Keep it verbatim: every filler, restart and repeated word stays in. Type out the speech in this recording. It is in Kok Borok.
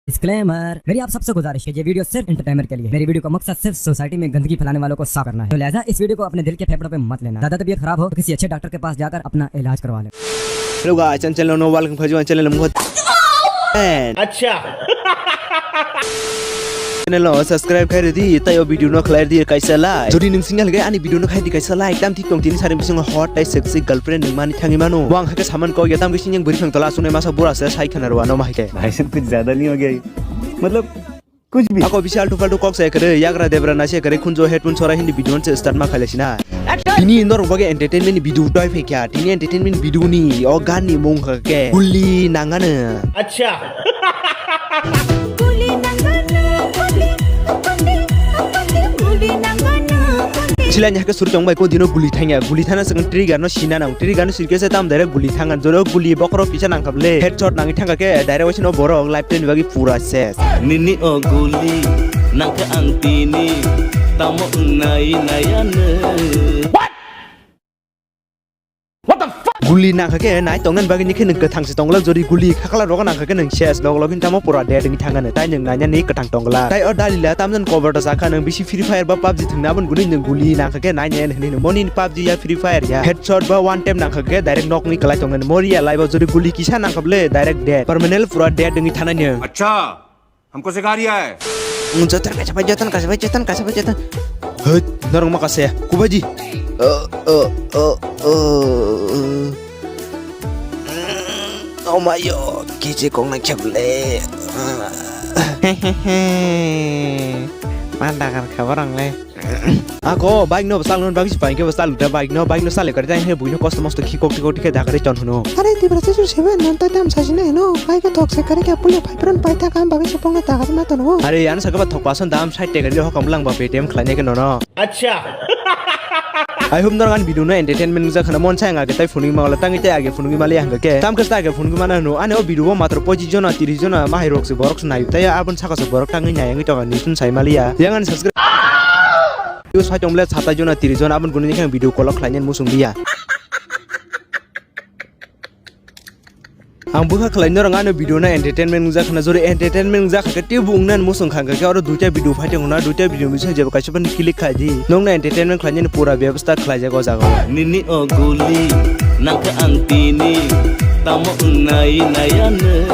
डिस्क्लेमर, मेरी आप सबसे गुजारिश है, ये वीडियो सिर्फ एंटरटेनमेंट के लिए। मेरी वीडियो का मकसद सिर्फ सोसाइटी में गंदगी फैलाने वालों को साफ करना है, तो लिहाजा इस वीडियो को अपने दिल के फेफड़ों पे मत लेना। ज्यादा तबीयत खराब हो तो किसी अच्छे डॉक्टर के पास जाकर अपना इलाज करवा लें। Hello guys, ang channel no welcome khaijak, ang channel mungkha. Acha. Channel no subscribe khai ridi, tai o video no khlai ridi kaisa like. Jodi nwng single ge ani video no khai di kaisa like, tam thik tong tini sari bising hot tai sexy girlfriend nwng mani thangwi mano. Wang hake saman ko ya tam ge sinjeng buri phang tola sunai masa bura se sai khana rwa no ma hake. भाई साहब, कुछ ज्यादा नहीं हो गया ये? मतलब, कुछ भी। Ako bisi altu faltu kok se kare, yagra debra na se kare, khunjo headphone sora hindi video se start ma khaile sina. Tini indor bage entertainment ni video doi phekya, tini entertainment video ni, o gan ni mung kha ke, guli nangana. Acha. Silai ni hake suru tong bai ko dino guli thangya, guli thana se trigger no sina nang, trigger no sirke se tam direct guli thangan, joro guli bokro pisa nang khable, headshot nang thangka ke, direct waisi no borok life ni bagi pura ses. Nini o guli nangkhe ang tini tamo wngnai naiya nw. Guli nangkha khe nai tongna bagwi ni khe nwng kwthang se tongla, jori guli khakla rogo nangkha khe nwng ses log login tamo pura dead wngwi thangano, tai nwng naina ni kwthang tongla. Tai o dalila tamjani cover ta sakha nwng bisi Free Fire ba PUBG thwngna aboni guni nwng guli nangkha khe nai nai hwnwi nwng moni PUBG ya Free Fire ya headshot ba one tap nangkha khe direct nok wngwi kwlai tongna, mori ya live o jori guli kisa nangkha ble direct dead, permanent pura dead wngwi thanai nwng. Acha. हमको सिखा रिया है। Jotan kaisa bai, jotan kaisa bai, jotan kaisa bai, jotan. Hei, norong ma kaisa ya. Kubaji. Oh, oh, oh, oh. Oh my god, kije kong na kheble. Hehehe. Ma dagar khabar ang le. Ako bike no bwsal no bagwi se paikhe bwsal da bike no, bike no sale kare tang he buino kosto mosto khi kokti kokti khe dagare chon hwno. Are tibra se sebe non ta dam sajina heno, bike thok se kare khe pulo phai pran pai ta kam bagwi se pongna dagare ma tono. Are yan sakaba thok pason dam side te gari hokam lang ba Paytm khlainai khe nono. Acha. Ai hum dor gan video no entertainment jak khana mon sai nga ke tai phunui ma wala tangi tai age phunui ma le hanga ke. Tam khe ta age phunui ma na hwno. Ani o video bo matro pochis jona, tiris jona mahai rok se borok se nai tai abon saka se borok tangwi nai wngwi tongo ni phun sai ma le ya. Yang ani subscribe Views phai tong bole satai jona, tiris jona, aboni guni khe ang video call khlainani muchung liya. Ang bwkha khlai norok ano video no entertainment wngjak khna, jori entertainment wngjak kha khe teibo wngnani muchung kha khe oro duita video phai tongo na, duita video ni bising jebo kaisa phano click khai di, nokno entertainment khlainani pura bebostha khlaijak o jaga o. Nini o guli nangkhe ang tini tamo wngnai naiya nw.